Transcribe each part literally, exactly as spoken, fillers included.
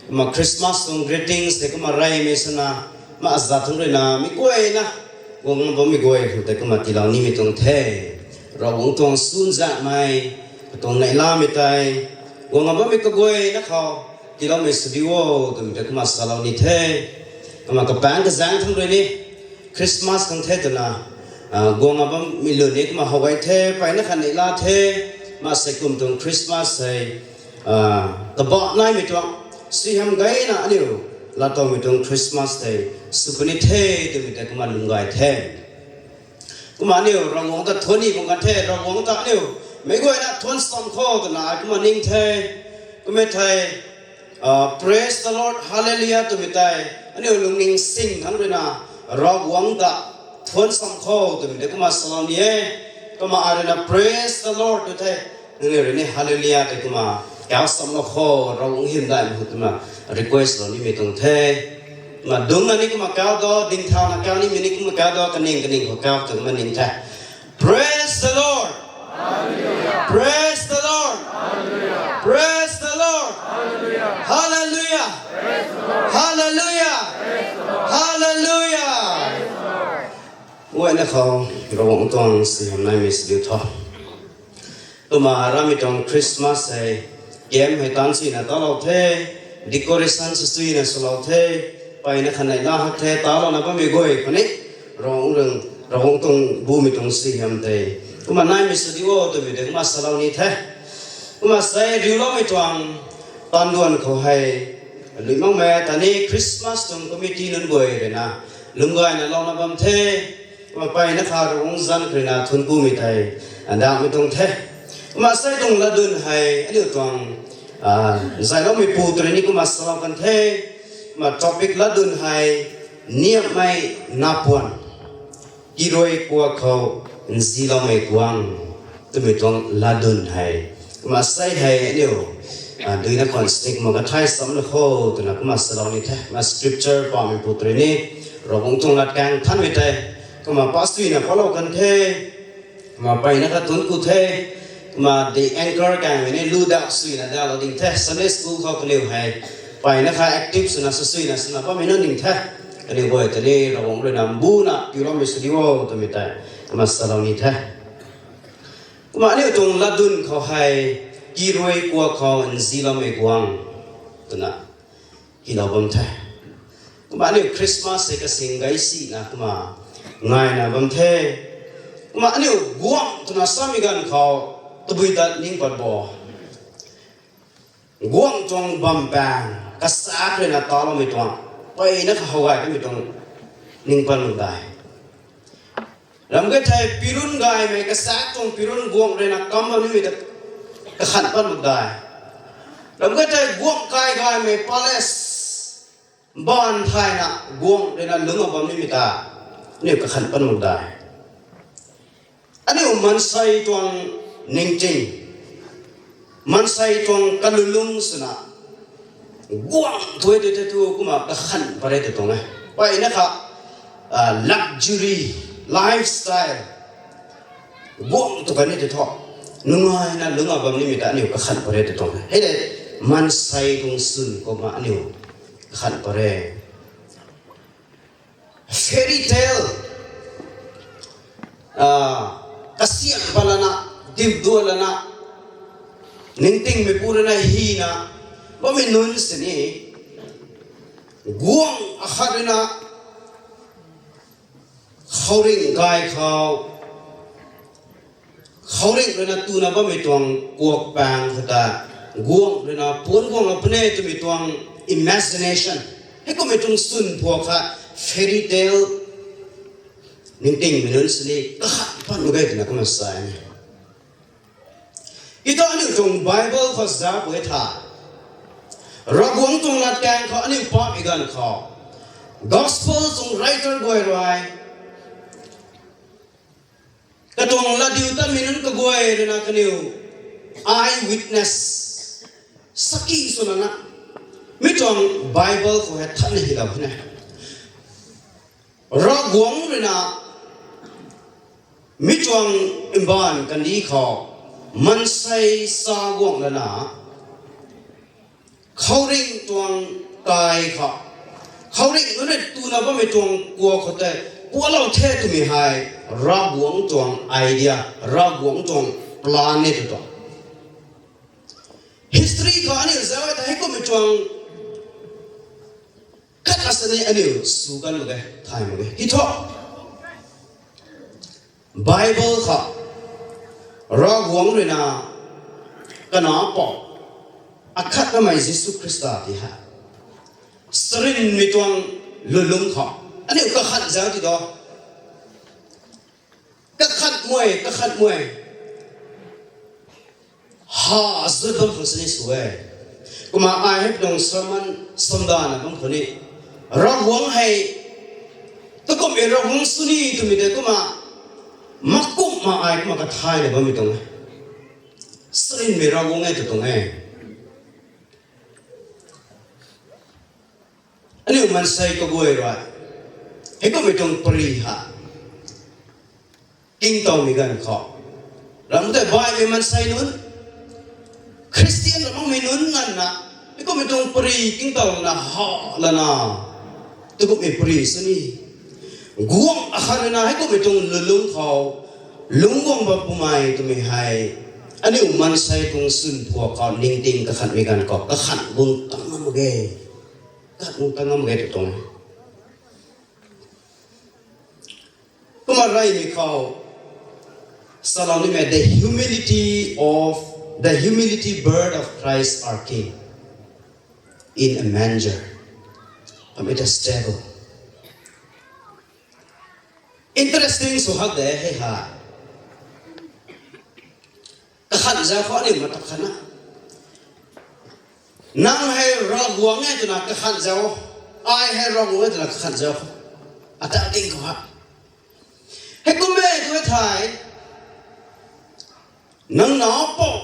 Kumna Christmas tuang greetings tei kumna reymei swna, ma aza thangc ruina mi guayna guang bammei guay khang tei kumna tiilou nimei tuang the. Ravguangc tuang sunzanmei, katuang neihlamei tei guang bammei kaguayna khou tiiloumei sw diu o twmei tei kumna salou ni the. Kumna kapaengc kazaeng thangc rui ni Christmas khang the twna guang bammei lun ni kumna how gay the, mpeyna khat neihla the. Kumna sei kum tuang Christmas hei kabah naimei tuang suaihiam gayna aniu laatowmei tuang Christmas tei sw puni the twmei tei kumna lwm gay the. Kumna aniu Ravguangc ta thuan ni bam kan the, Ravguangc ta aniu meic guayna thuan sam khou twna ai kumna ning the. Kummei thei Praise the Lord, Hallelujah twmei tei aniu lungning sing thangc ruina Ravguangc ta thuan sam khou twmei tei kumna salou ni e. Kumna ai ruina Praise the Lord tw the, nangniw rui ni Hallelujah tei kumna kau samlou khou Ravguangc hymdaihmei khou twna request lou nimei tuang the. Kumna dungcna ni kumna kau do, dingthauna kau nimei ni kumna kau do, kaning kaning khou kau twna ning the. Praise the Lord! Praise the Lord! Praise the Lord! Hallelujah! Hallelujah! Hallelujah! Guayna khou Ravguangc tuang suaihiam naimei sw diu tho. Kumna ramei tuang Christmas hei camp hei taanv suina talou the, decoration sw suina swlou the, mpeyna khat neihla hak the, talouna bammei guay khou ni Ravguangc tuang bumei tuang suaihiam tei kumna naimei sw diu o twmei tei kumna salou ni the. Kumna sei riuloumei tuang taanduan khou hei lui makmei ta ni Christmas tuang committee nunc guay ruina lwm gayna louna bam the. Kumna mpeyna khat Ravguangc zanc khou ruina thuanckumei tei ndauhmei tuang the. Kumna sei tuang latdyn hei aniu tuang zayloumeipu tw rui ni kumna salou kan the. Kumna topic latdyn hei Niamhmei Napuan, Kirui Kuak khou Nziloumei Guangc twmei tuang latdyn hei. Kumna sei hei aniu duina khwan sini kumna kathay samlou khou twna kumna salou ni the. Kumna scripture pameipu tw rui ni Ravguangc tuang latkaeng thanmei tei kumna pa suina palou kan the. Kumna mpeyna khat thuancku the. Kumna the anchor kaengmei ni lu dauh suina dalou ding the. Sunday school khou kaniw hei mpeyna khat active swna sw suina swna bammei nunc ding the. Kaniw guay ta ni Ravguangc ruina mbuna piuloumei sw diu o twmei tei kumna salou ni the. Kumna aniu tuang latdyn khou hei Kirui Kuak khou Nziloumei Guangc twna hilou bam the. Kumna aniu Christmas hei kasing gay sina kumna ngaina bam the. Kumna aniu guangc twna samei ganv khou tabui tat ning pat bo. Guangc tuang bam paeng kasak ruina taloumei tuang, mpeyna khat how gay kamei tuang ning pat mak dai. Ram khe thei pirun gaymei kasak tuang pirun guangc ruina kam bam nimei ta kakhan pat mak dai. Ram khe thei guangc kai gaymei palace, baanv thayna guangc ruina lungc bam nimei ta aniu kakhan pat mak dai. Aniu maansei tuang ningting, maansei tuang kalulung swna guangc thu e tei tei thu kumna kakhan pat re tw tuang e. Mpeyna khat luxury lifestyle guangc tw kan ni tei thu nungaina lungc bam nimei ta aniu kakhan pat re tw tuang e. Hei de maansei tuang swn kumna aniu kakhan pat re. Fairy tale kasiam pat lana, dimduan lana, ningtingmeipu ruina hina bammei nunc sini guangc akhat ruina khouringh gay khou khouringh ruina tuna bammei tuang kuak paeng khou ta guangc ruina puanc guanglou puni twmei tuang imagination, heikummei tuang swn phuak khat fairy tale ningtingmei nunc sini kakhan pat mak ge twna kumna sa e. Kiu thu aniu tuang Bible khou zauc e tha, Ravguangc tuang latkaeng khou aniu pamei ganv khou Gospel tuang writer guay rui katuang latdiutatmei nunc kaguay ruina kaniw eyewitness, sakhi swlana mi tuang Bible khou hei thanna hilou hina Ravguangc ruina mi tuang mbaanv kandih khou maansei sa guangc lana khouringh tuang kai khou, khouringh nunc rui tuna bammei tuang kua khou tei pualou the twmei hei Ravguangc tuang idea, Ravguangc tuang plan e tw tuang. History khou aniu zauc e thei heikummei tuang khat asani aniu sw kan mak ge, thay mak ge. Ki thu, Bible khou Ravguangc rui na Kanac Pou akhat namei Jisu Khrista ti hei charynmei tuang lulungc khou aniu kakhat zauc ti tu. Kakhat mei, kakhat mei ha zut bam khou sini sw e. Kumna ai hei tuang sermon samdana bam khou ni, Ravguangc hei, takumhmei Ravguangc sw ni twmei tei kumna, makumhna ai kumna kathayna bammei tuang e. Charynmei Ravguangc e tw tuang e. Aniu maansei kaguay rui heikummei tuang pary ha, ningtowmei ganv khou, ram tei baihmei maansei nunc, Khristian ram makmei nunc nganvna, heikummei tuang pary ningtowna ha lana, takumhmei pary sw ni, guangc akhat rui na heikummei tuang lulungc khou lungc guang bam pumei twmei hei aniu maansei tuang swn phuak khou ningting kakhatmei ganv khou kakhat guang tang ngam mak ge, kakhat guang tang ngam mak ge tw tuang. Kumna reymei khou salou nimei, the humility of, the humility birth of Christ our King in a manger, amid a stable. Interesting sw hak de hei ha. Kakhat zauc khou aniu matak khatna, nang hei Ravguangc e twna kakhat zauc, ai hei Ravguangc e twna kakhat zauc khou, ata ting khou ha, heikum e tw thei, nang na pou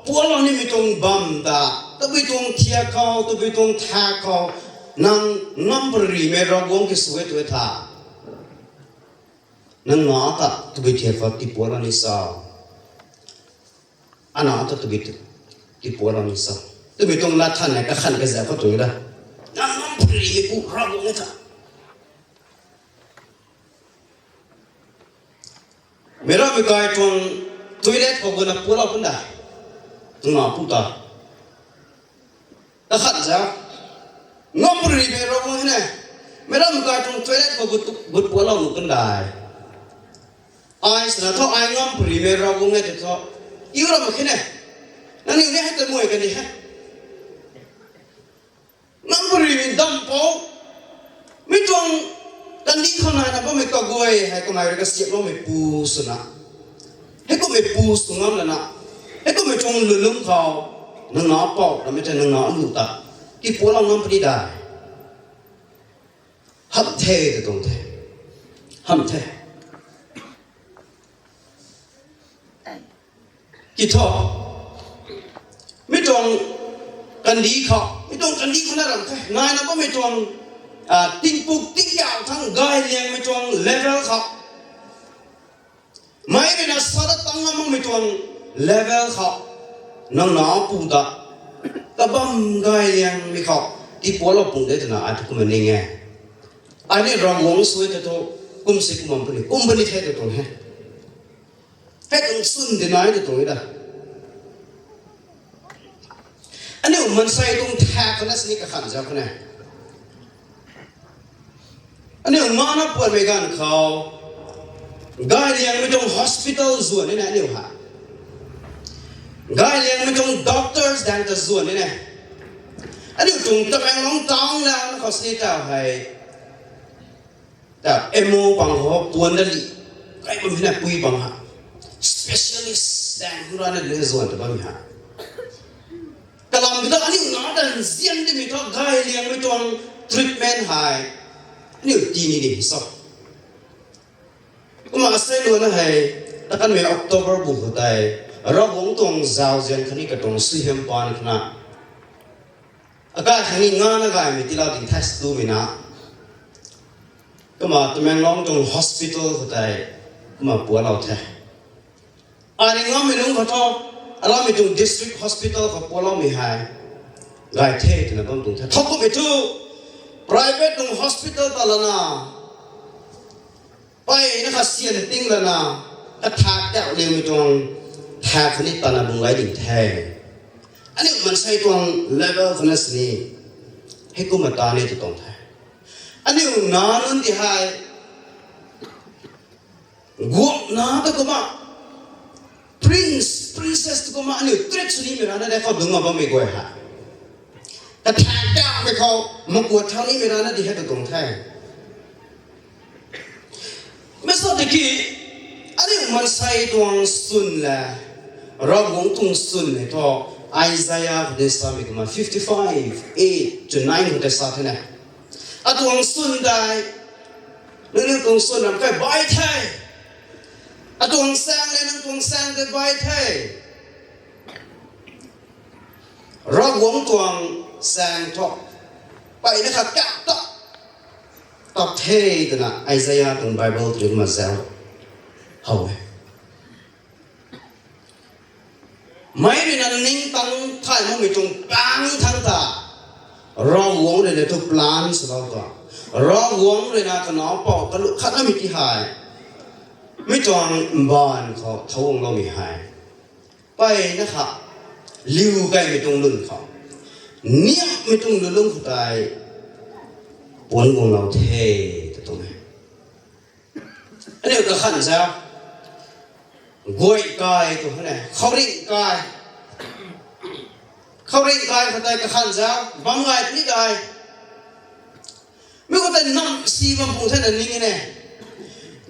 pualou nimei tuang bam ta, tabui tuang thiak khou, tabui tuang thak khou, nang ngam parymei Ravguangc ki sw e tw thei, nang na ta tabui thiak khou tiipualou ni sa, ana ta tabui tiipualou ni sa, twmei tuang lat than e kakhat kazauc khou tuang da. Nang ngam parymeipu Ravguangc e ta, meic rammei kai tuang toilet khou gutna pualou kan da, nang na pu ta. Kakhat zauc, ngam parymei Ravguangc e ne, meic rammei kai tuang toilet khou gut, gut pualou nuh kan dai. Ai swna thu ai ngam parymei Ravguangc e tw thu, iu ram mak khe ne, nangniw ni hei ta mei kani he. Ngam parymei dampou, mi tuang kandih khou naina bammei kaguay hei kamei rui kasiamhloumeipu swna, heikummeipu sw ngam lana, heikummei tuang lulungc khou, nang na pou ramei tei nang na nuh ta, tiipualou ngam puni da. Hamh the tw tuang the. Hamh the. Ki thu, mi tuang kandih khou, mi tuang kandih khou na ram the, naina bammei tuang, ah, tingpuk tingkauh thangc gay liangmei tuang level khou, meic rui na sa dat tang ngam makmei tuang level khou, nang na pu ta, kabam gay liangmei khou tiipualou pung de twna ai thu kumna ning e. Ai ni Ravguangc sw e tei thu, kum si kum bam puni, kum puni the tw tuang he. Hei tuang swn di nai tw tuang e da. Aniu maansei tuang thak khou na sini kakhat zauc khou ne, aniu mana puanmei ganv khou, gay liangmei tuang hospital zuan ni na aniu ha, gay liangmei tuang doctors daeng ta zuan ni na, aniu tuang Tamenglong town la na khou sini taw hei, ta M O pang khou puan da li, kai bammei na pui bang ha, specialist daeng hu rana ni zuan ta bammei ha. Kalam ki ta aniu na ta nzian dimei thu gay liangmei tuang treatment hei aniu tii ni di sa. Kumna asei luana hei, takanmei October bu khou tei, Ravguangc tuang zauzian khatni katuang suaihiam paan khana, akai khang ni ngana gaymei tiilou ding the twmei na, kumna Tamenglong tuang hospital khou tei, kumna pualou the. Ai ni ngammei nunc khou thu, aramei tuang district hospital khou pualoumei hei, gay the twna bam tuang the. Thowkumhmei thu private tuang hospital ta lana, mpeyna kha sian ting lana, kathak tauh liangmei tuang thak khatni tana bung gay ding the. Aniu maansei tuang level khou na sini, heikumna ta ni tw tuang the. Aniu nac nunc ti hei, guangna ta kumna, prince, princess ta kumna aniu treat sw nimei rana de khou dungc a bammei guay hei. Kathak tauhmei khou, makuat thau nimei rana di hei tw tuang the. Mesa tiki, aniu maansei tuang swn le, Ravguangc tuang swn le thu, Isaiah khou tei samei kumna fifty-five, eight to nine khou tei sa the na. Atuang swn tei, nangniw tuang swn ram kai bai the. Atuang saeng le nang tuang saeng tei bai the. Ravguangc tuang saeng thu, mpeyna kha kak ta, tap the twna Isaiah tuang Bible tei kumna zauc how e. Meic rui na ningtang thay makmei tuang pang thangc ta, Ravguangc rui na thu plan swlou ta, Ravguangc rui na kanow pou kalu khatnamei ti hei, mi tuang mbaanv khou thowangloumei hei, mpeyna kha, liu kaimei tuang lun khou, niamhmei tuang lulungc khou tei, puanc guanglou the, ta tuang e. Aniu kakhan zauc, guay kai tu hane, khouringh kai. Khouringh kai khou tei kakhan zauc, bam gay puni kai. Mi khou tei nam si bam pung thena ning e ne.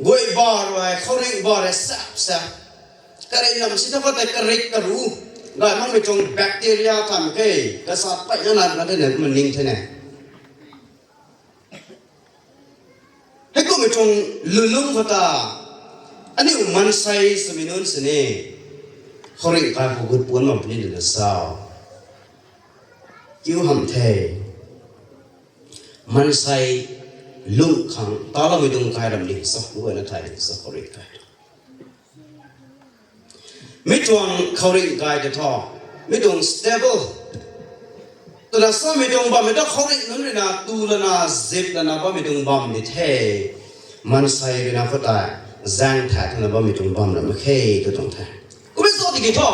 Guay ba rui, khouringh ba rui sap sap. Karei nam si ta khou tei karik karu, gay makmei tuang bacteria tam ke, kasa mpeyna na ka thena kumna ning thena. Heikumhmei tuang lulungc khou ta, aniu maansei swmei nunc sini, khouringh kai khou gut puanc bam puni twna zauc. Kiu hamh the. Maansei lung khang taloumei tuang kai ram ni sa, guayna thay ni sa khouringh kai. Mi tuang khouringh kai tei thu, mi tuang stable twna samei tuang bammei ta khouringh nunc rui na tu lana, zip lana bammei tuang bam ni the. Maansei rui na khou tei, zaeng thak twna bammei tuang bam ram mak khe tw tuang the. Kummei sa tiki thu,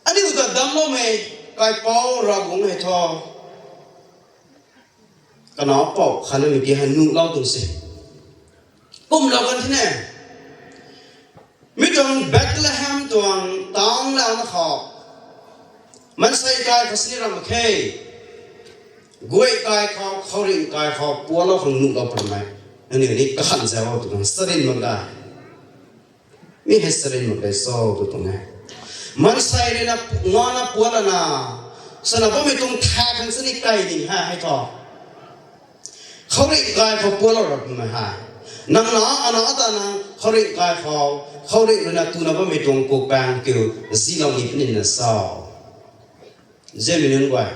aniu ta damcloumei, kaipouc Ravguangc hei thu, kanow pou khatnamei ti hei nuhlou tuang se. Kumlou kan thena. Mi tuang Bethlehem tuang town lana khou, maansei kai khou sini ram mak khe. Guay kai khou, khouringh kai khou, puanclou khang nuhlou pwmei, aniu ni kakhan zauc tw tuang, sarin mak ga. Mi hei sarin mak khe so tw tuang e. Maansei rui na ngana puanclana, sana bammei tuang thak khang sini kai ni hei hei thu, khouringh kai khou puanclou ra pwmei hei, nang na, ana ata nang khouringh kai khou, khouringh rui na tuna bammei tuang kupaeng kiu, zilou ni puni na sa. Zemei nunc guay,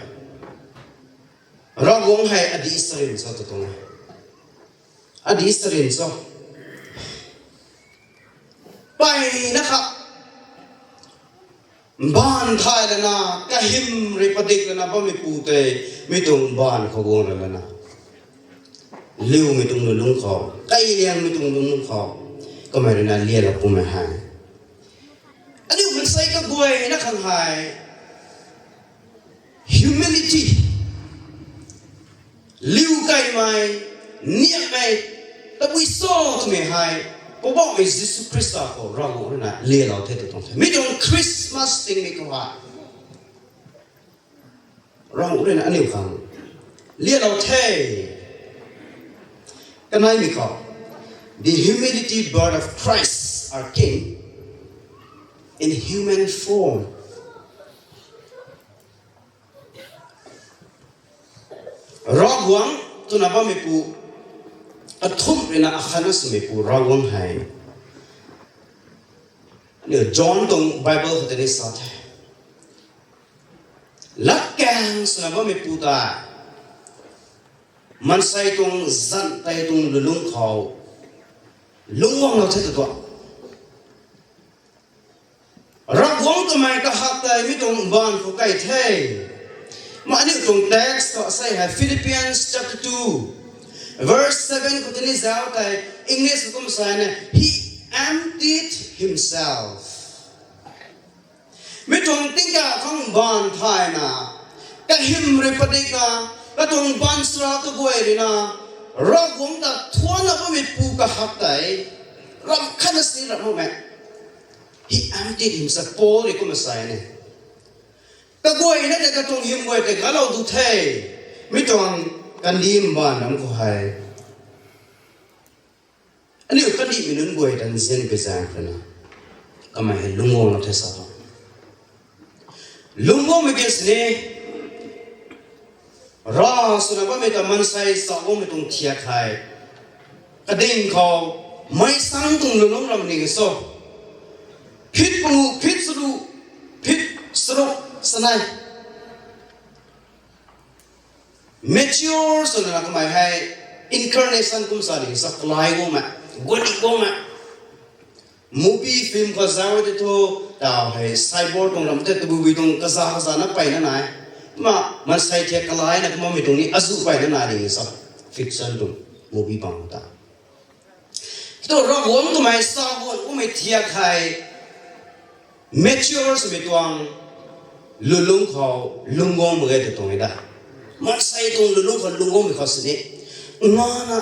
Ravguangc hei adih sarin cho tw tuang e. Adih sarin cho. Mpeyna kha, mbaanv thay lana, kahym rui padik lana bammeipu tei, mi tuang mbaanv khou guang ra lana, liumei tuang lulungc khou, kailiangmei tuang lulungc khou, kamei rui na lialou pwmei hei, aniu maansei kaguayna khang hei, humility, liu kaimei, niamhmei, tabui cho twmei hei, Poubauhmei Jisu Khrista khou Ravguangc rui na lialou the tw tuang the. Mi tuang Christmas tingmei khou hei, Ravguangc rui na aniu khang lialou the. Kaneimei khou, the humility birth of Christ our King in human form. Ravguangc twna bammeipu, athumh rui na akhatna swmeipu Ravguangc hei, aniu John tuang Bible khou tei ni sa the. Latkaeng swna bammeipu ta, maansei tuang zanc tei tuang lulungc khou, lungc guanglou the tw tuang. Ravguangc twmei kahak tei mi tuang mbaanv khou kai the. Kumna aniu tuang text khou asei hei Philippians chapter two, verse seven khou tini zauc tei English khou kum sa na, He emptied himself. Mi tuang tingkauh khang baanv thayna, kahym rui padikna, katuang baanchara kaguay ruina, Ravguangc ta thuanna bammei pu kahak tei, ram khatna si ram makmei. He emptied himself, Paul rui kumna sa ne. Kaguayna tei katuang hym guay tei galou du the, mi tuang kandih mbaanv ram khou hei. Aniu kandihmei nunc guay ta nzian pui zaeng khou na, kamei hei lungcguanglou the sa tho. Lungcguangmei ge sini, rav swna bammei ta maansei sa guangmei tuang thiak hei, kading khou, meicsang tuang lulungc ram ning so, phit pangu, phit saru, phit saruk sanei. Mature swna kamei hei incarnation kum sa ni sa kalai guangmei, guani guangmei. Movie film khou zauc tei thu, taw hei cyborg tuang ram tei tabui bui tuang kaza kaza na peyna nai. Kumna maansei thiak kalaina kumna mi tuang ni azuh peyna nai ning sa, fiction tuang movie bang ta. Kiu thu Ravguangc twmei sa guang kummei thiak hei mature swmei tuang lulungc khou lungcguang mak ge tw tuang e da. Maansei tuang lulungc khou lungcguangmei khou sini, ngana,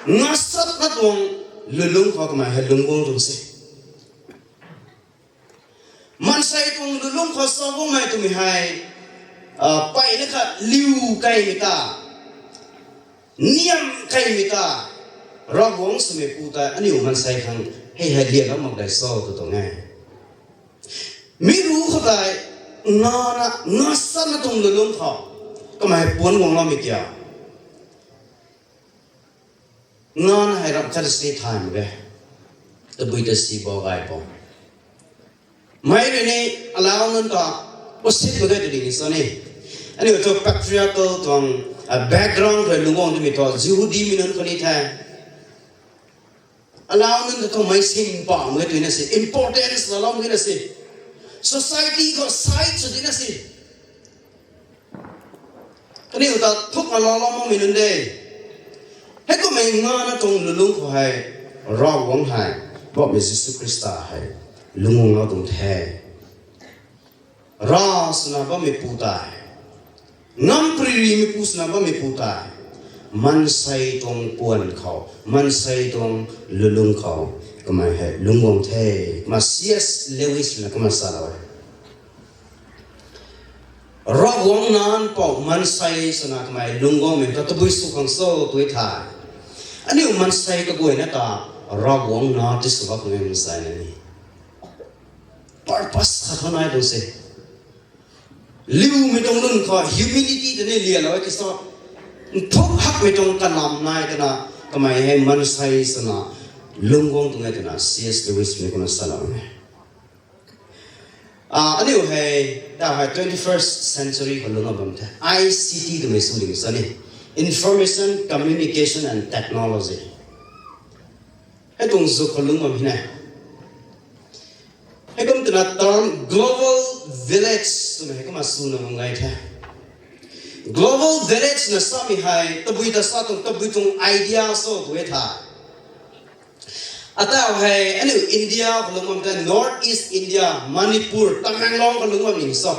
ngasatna tuang lulungc khou kamei hei lungcguang tuang se. Maansei tuang lulungc khou sa guangmei twmei hei, peyna kha liu kaimei ta, niam kaimei ta, Ravguangc swmei pu tei aniu maansei khang hei hei lianlou mak dei so tw tuang e. Mi ru khou tei, ngana, ngasatna tuang lulungc khou, kamei puan guangloumei kiu. Ngana hei ram khat si thay mak ge. Tabui ta si bo gay bo. Mei rui ni, alau nunc ta, osit mak ge tw ding ni sa ni. Aniu thu patriarchal tuang, background rui lungcguang twmei thu Jihudimei nunc khou ni the. Alau nunc ta thu meic sin pam ge twna si, importance laloumei na si, society khou side sw dina si. Kaniw ta thuk na laloumei nunc de. Heikummei ngana tuang lulungc khou hei, Ravguangc hei, Poubauhmei Jisu Khrista hei, lungcguanglou tuang the. Rav swna bammeipu tei, ngamparymeipu swna bammeipu tei, maansei tuang puan khou, maansei tuang lulungc khou, kamei hei lungcguang the, kumna C S Lewis na kumna salou e. Ravguangc nac pou maansei swna kamei lungcguangmei ta tabui sw khang cho tw the. Aniu maansei kaguayna ta Ravguangc nac ti sw bam khang e maansei na ni. Purpose khat khou nai tuang se. Liumei tuang lun khou humility ta ni lialou e ti sa. Nthuk hakmei tuang kanam nai twna kamei hei maansei swna lungcguang tuang e twna C S Lewis ni kumna salou e. Aniu hei, ta hei twenty-first century khou lungc bam the. I C T twmei sw ding sa ni. Information, Communication and Technology. Hei tuang zuk khou lungc bam hina. Heikum twna term global village twmei heikumna swna bam gay the. Global village na samei hei tabui ta sa tuang, tabui tuang idea so tw e tha. Atau hei aniu India khou lungc bam the, North East India, Manipur, Tamenglong khou lungc bam ni so.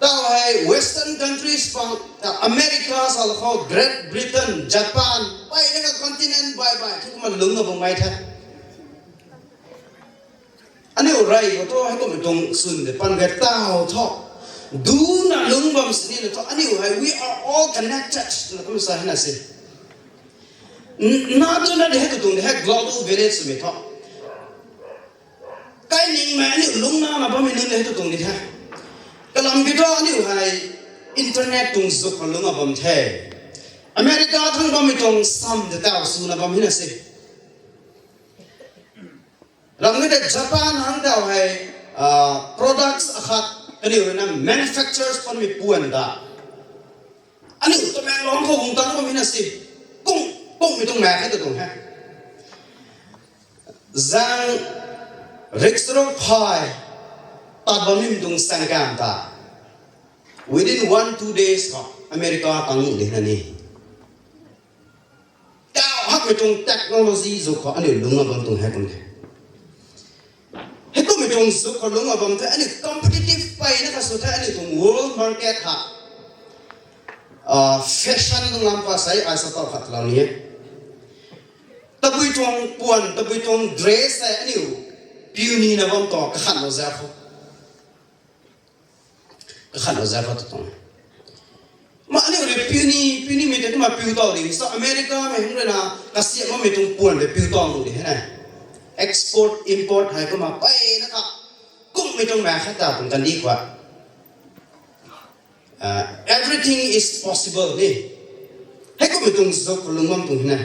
Tau hei Western countries pang, America sa la khou, Great Britain, Japan, peyna ka continent baih baih thu kumna lungcna bam gay the. Aniu rey khou thu heikummei tuang swn de pan gay tau thu, duna lungc bam sini na thu aniu hei we are all connected na kumna sa hina se. Nac twna de hei tu tuang de hei global village swmei thu, kainingmei aniu lungcna na bammei nunc de hei tu tuang di the. Kalam kiu thu aniu hei internet tuang zuk khou lungcna bam the. America thang bammei tuang sam de tau swna bam hina se. Ramhmei tei Japan hang tau hei products akhat kaniw ruina manufactures panmei puan ta, aniu Tamenglong khou guang tang bam hina se. Kung, kungmei tuang mak khe tu tuang he. Zaeng riksaruk phay tat bam nimei tuang saengkam ta, Within one two days khou America kang nuh di na ni. Tau hakmei tuang technology zuk khou aniu lungc bam tuang hei kum de. Hei kummei tuang zuk khou lungc bam the aniu competitive peyna kha sw the aniu tuang world market ha. Fashion tuang lam pa sei ai sa tau khat lou ni e. Tabui tuang puan tabui tuang dress hei aniu piu nina bam tuang kakhanlou za khou kakhanlou za khou tu tuang. Ma aniu rui piu ni piu nimei tei kumna piu tau di sa Americamei hum rui na kasiamhmei tuang puan tei piu tau nuh di hei na. Export import hei kumna peyna kha kummei tuang mei khat ta tuang kandih khou everything is possible ni. Hei kummei tuang zuk khou lungc bam tuang hei na.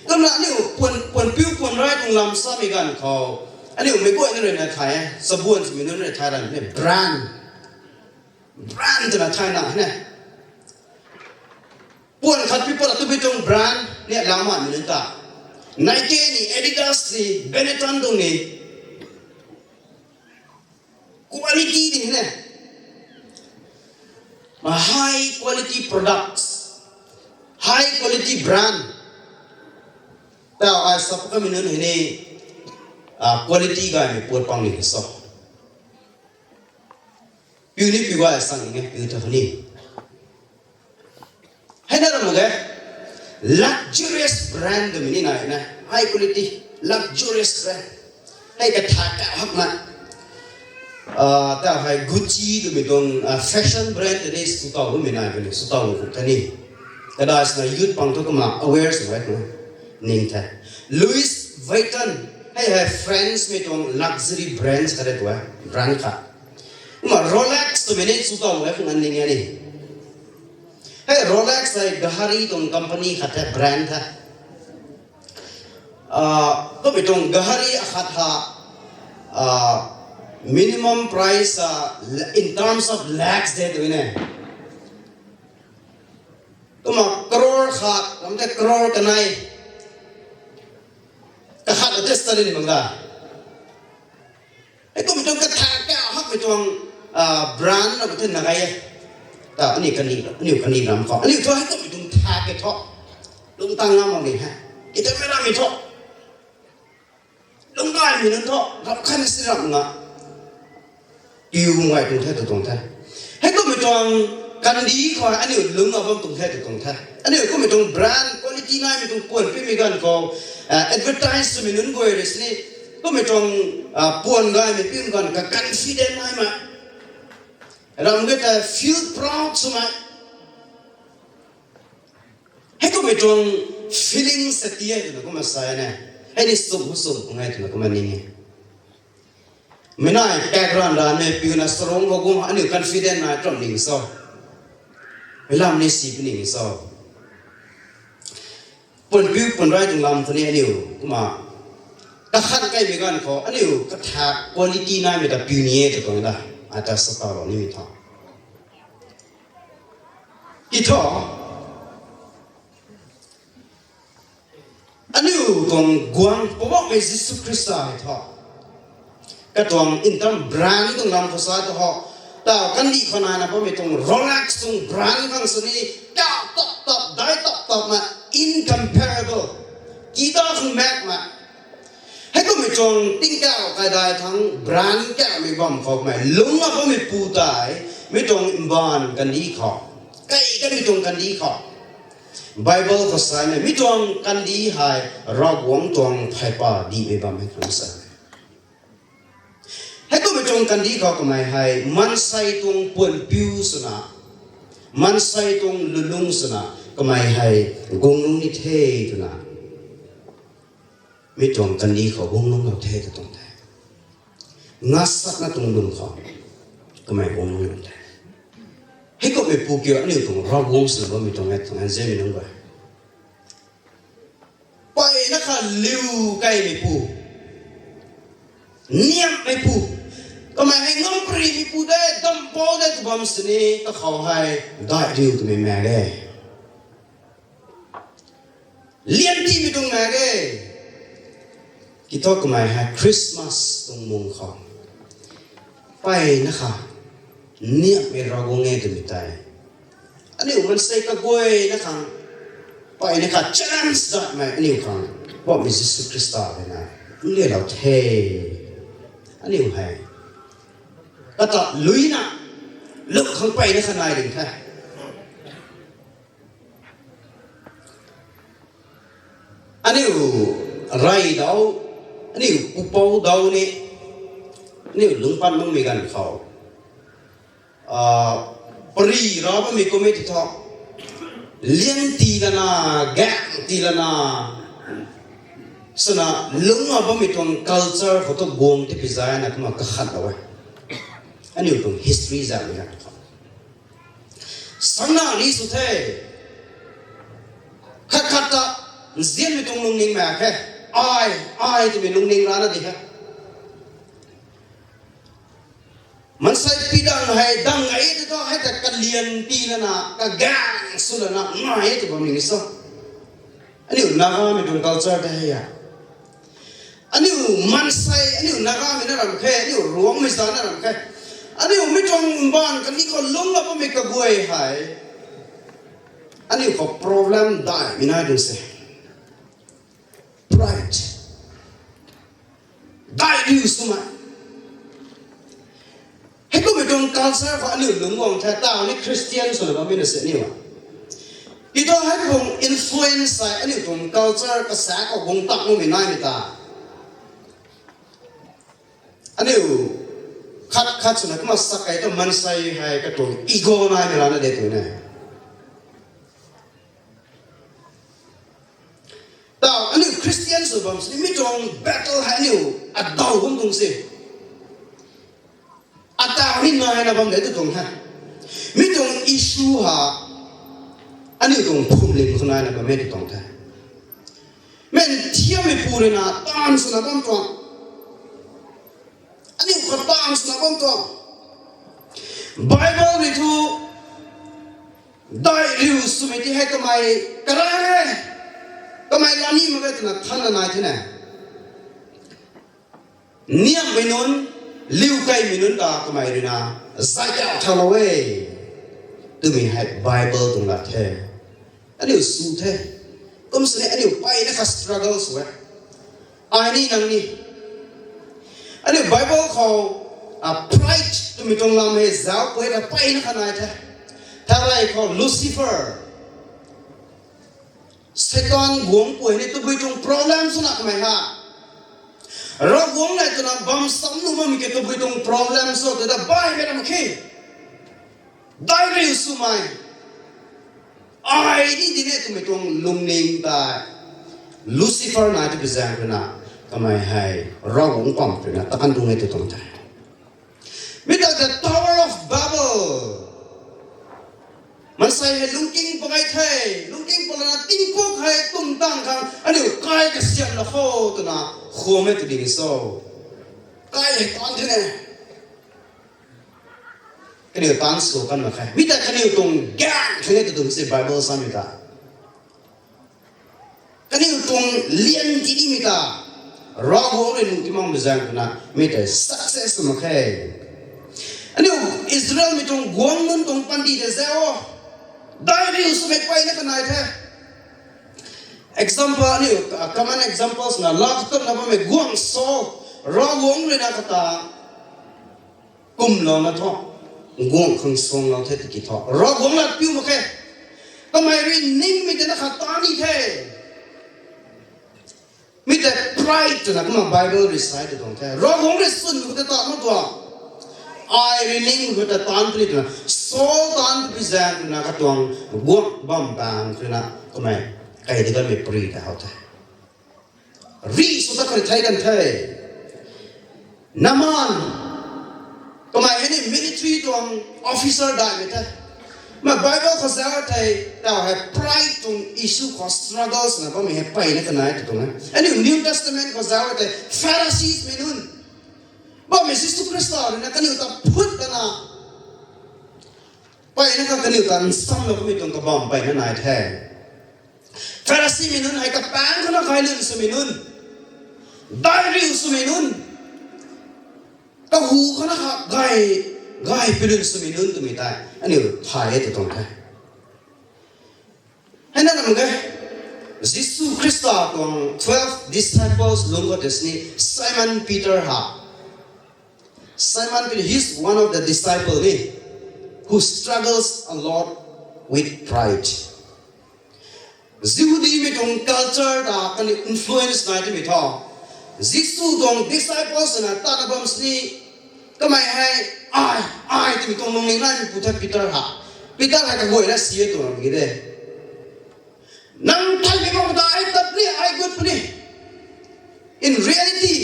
Kumna aniu puan piu puan rai tuang lam samei ganv khou aniu meic guayna rui na thay e, sabuan swmei nunc rui thay ran ni brand brand twna thayna hei na. Puan khat piu pat tabui tuang brand ni lam manmei nunc ta Nike ni, Adidas ni, Benetton tuang ni. Quality di hei na. High quality products, high quality brand. Tau ai sa kamei nunc hei ni quality gaymei puat pang ni so. Piu ni piu gay sang e piu ta ni. Hei na ram mak ge luxurious brand twmei ni nai na, high quality luxurious brand. Hei katha ka hak na. Tau hei Gucci twmei tuang fashion brand tei ni sw tau bammei nai puni sw tau khou ta ni. Kadai swna youth pang thu kumna aware sw e kumna ning the. Louis Vuitton hei hei Francemei tuang luxury brands khat e tu e, brand khat. Kumna Rolex twmei ni sw tau e kumna ning e ni. Hei Rolex hei ghari tuang company khat the, brand the. Kummei tuang ghari akhat ha minimum price in terms of lakhs de tu ne. Kumna crore khat ram the, crore kanei kakhat a tei study ni bang da. Hei kummei tuang katha ka hakmei tuang brand na ka the na gay e. Ta aniu kani ram khou aniu thu hei kummei tuang tha ke thu lungc tang ngam mak ni he. Itamei rammei thu lungc gaymei nunc thu ram khatna si ram na piu ngai tuang the tu tuang the. Hei kummei tuang kandih khou aniu lungc bam tuang the tu tuang the. Aniu kummei tuang brand quality naimei tuang puan piumei ganv khou advertise swmei nunc guay rui sini kummei tuang puan gaymei piu ganv ka confident naimei ram ge ta feel proud swmei. Hei kummei tuang feeling sa ti e twna kumna sa e na. Hei ni sum hu sum ngai twna kumna ning e. Mei nai background ra mei piuna sarung khou kum aniu confident nai ram ning so. Mei lam ni si pu ning so. Puan piu puan rai tuang lam tu ni aniu kumna kakhat kaimei ganv khou aniu katha quality naimei ta piu ni e tu tuang da. Ata sa talou nimei tha ki thu aniu tuang guang Poubauhmei Jisu Khrista hei thu katuang in term brand tuang lam khou sa tu ho. Tau kandih khou naina bammei tuang Rolex tuang brand khang sini ka top top dai top top na incomparable. Kita khang mak na. Hei kummei tuang tingkauh kaidai thang brand kamei bam khou mei lungna bammei pu tei mi tuang mbaanv kandih khou, kai kamei tuang kandih khou Bible khou sa mei mi tuang kandih hei Ravguangc tuang pheypa dihmei bam hei khang sa. Hei kummei tuang kandih khou kamei hei maansei tuang puan piu swna, maansei tuang lulung swna kamei hei guang lung ni the twna mi tuang kandih khou guang lung lou the ka tuang the. Ngasakna tuang lung khou kamei guang lung lou the. Hei kummei pu kiu aniu tuang Ravguangc swna bammei tuang e tuang e zemei nunc ga peyna kha liu kaimei pu, niamhmei pu, kamei hei ngam parimei pu de, dampou de tu bam sini kakhou hei dai riu twmei mak e. Lian timei tuang mak e. Kiu thu kamei hei Christmas tuang mung khou peyna kha Niamhmei Ravguangc e twmei tei aniu maansei kaguayna khang mpeyna kha challenge datmei aniu khang Poubauhmei Jisu Khrista rui na nlialou the. Aniu hei kata luina lung khang mpeyna kha nai ding the. Aniu rey dau, aniu pupouc dau ni, aniu lungc pat makmei ganv khou pary ra bammei kummei ti thu, lian tii lana, gaeng tii lana, swna lungc a bammei tuang culture khou thu guang tipui zayna kumna kakhatlou e. Aniu tuang history zaeng ni ganv khou sangna ni sw the. Khat khat ta nzianmei tuang lungning mak khe, ai, ai twmei lungning rana di he. Maansei pidang hei dang e tei thu hei ta kalian tii lana, kagaeng sw lana ngai e tw bam ni so. Aniu Nagamei tuang culture tei hei a, aniu maansei, aniu Nagamei na ram khe, aniu Ruangmei sa na ram khe, aniu mi tuang mbaanv kani khou lungc la bammei kaguay hei aniu khou problem daihmei nai ding se. Pride, daih riu swmei. Heikummei tuang culture khou aniu lungc guang the, taw ni Christian swna bammei na se aniu a. Tei thu hei tuang influence hei aniu tuang culture kasaek khou guang tak makmei naimei ta, aniu khat khat swna kumna sa kei thu maansei hei katuang ego naimei rana de tu ne. Taw aniu Christian sw bam sini mi tuang battle hei aniu adaw bam tuang se. Ataw ni naina bam de tu tuang the. Mi tuang issue ha aniu tuang phwamling khou naina bam e tu tuang the. Mei nthiammeipu rui na taanv swna bam tuang, aniu khou taanv swna bam tuang. Bible rui thu daih riu swmei ti hei kamei kara e, kamei lani mak ge twna thanna nai the ne. Niamhmei nunc, liukeimei nunc ta kamei rui na zay kau thalou e twmei hei Bible tuang lat the. Aniu sw the. Kum sini aniu mpeyna kha struggle sw e. Ai ni nang ni, aniu Bible khou pride twmei tuang lam hei zauc pui ta mpeyna kha nai the. Tharey khou Lucifer, Seitaan guangc pui ni tabui tuang problem swna kamei ha, Ravguangc nei twna bam sam nuh bammei ki tabui tuang problem sw tei ta baihmei ram khe. Daih riu swmei, ai ni di ne twmei tuang lungning tei Lucifer nai twpui zaeng rui na kamei hei Ravguangc pam rui na takan dung e tu tuang the. Mi ta the Tower of Babel. Maansei hei lungking pakai the, lungking palana tingpuk hei tumtang khang aniu kai kasiamhlou kho twna khwam e tw ding so. Kai hei taan the ne. Kaniw taan sw kan mak khe. Mi ta kaniw tuang gaeng the ne tw tuang se Bible samei ta. Kaniw tuang lian ti nimei ta Ravguangc rui nuh ti makmei zaeng twna mi ta success mak khe. Aniu Israelmei tuang guangc nunc tuang panty ta zauc o. Daih riu swmei mpeyna kanai the. Example aniu common examples na laa katumna bammei guangc Saul, Ravguangc rui na kata kumlouna thu guangc khang suanglou the tiki thu Ravguangc lat piu mak khe. Kamei rui ningmei tei na khat taan ni the. Mi tei pride twna kumna Bible rui sa tw tuang the. Ravguangc rui swn khou tei taan mak tuang. Ai rui ning khou tei taan puni twna Saul taan twpui zaeng twna katuang guangc bam bang twna kamei kai di kanmei pary ta how the. Rih sw ta kha rui thei kan the. Naaman, kamei hei ni military tuang officer daihmei the. Mei Bible khou zauc thei, tau hei pride tuang issue khou struggle swna bammei hei mpeyna kanai tw tuang e. Aniu New Testament khou zauc thei Phariseesmei nunc, bammei Jisu Khrista rui na kaniw ta phut lana mpeyna kha kaniw ta nsamlou kamei tuang kabam mpeyna nai the. Phariseemei nunc hei kapaengc khou na gay lun swmei nunc, daih riu swmei nunc, kahu khou na kha gay gay pilun swmei nunc twmei tei aniu thay e tw tuang the. Hei na nam ge, Jisu Khrista tuang twelve disciples lungc khou tei sini Simon Peter ha. Simon Peter, he is one of the disciple ni who struggles a lot with pride. Jihudimei tuang culture ta kaniw influence nai twmei thu, Jisu tuang disciples na tana bam sini, kamei hei, ai, ai twmei tuang lungning naimei pu the Peter ha. Peter hei kaguayna si e tw ram ki de. Nang thaymei bam ta ai tat puni, ai gut puni. In reality,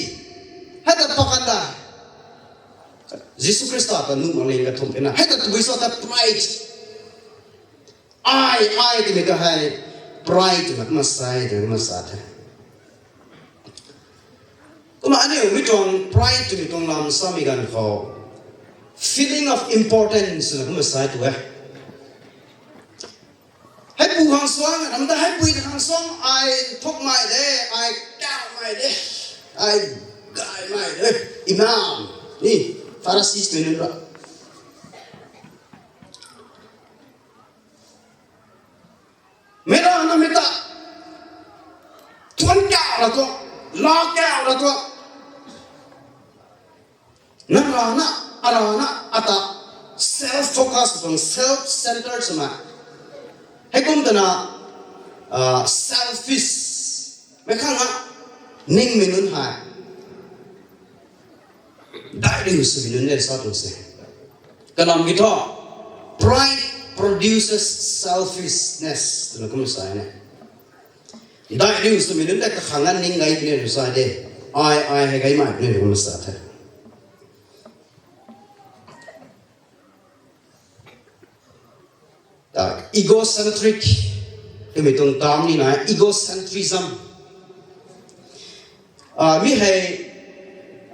hei ta pakan da. Jisu Khrista ta nuh mak ling kathumh e na. Hei ta tabui sa ta pride. Ai, ai twmei ta hei pride twna kumna sa e, twna kumna sa the. Kumna aniu mi tuang pride twmei tuang lam samei ganv khou feeling of importance na kumna sa tu e. Heipu khang suang, ram ta heipui khang suang, ai thukmei de, ai kaumei de, ai gaymei de, imam, ni, Pharisees twmei nunc ra. Mei rana mei ta, thuan kau ra tu, la kau ra tu. Nang rana, arana, ata, self focus tuang, self centered swna. Heikum twna, selfish mei khang a ningmei nunc hei daihriu swmei nunc e sa tuang se. Kalam ki thu, pride produces selfishness twna kum sa e. Daihriu swmei nunc tei kakhang a ning gay puni tw sa de. Ai, ai hei gaymei puni tw kum sa the. Egocentric twmei tuang term ni na, egocentrism. Mi hei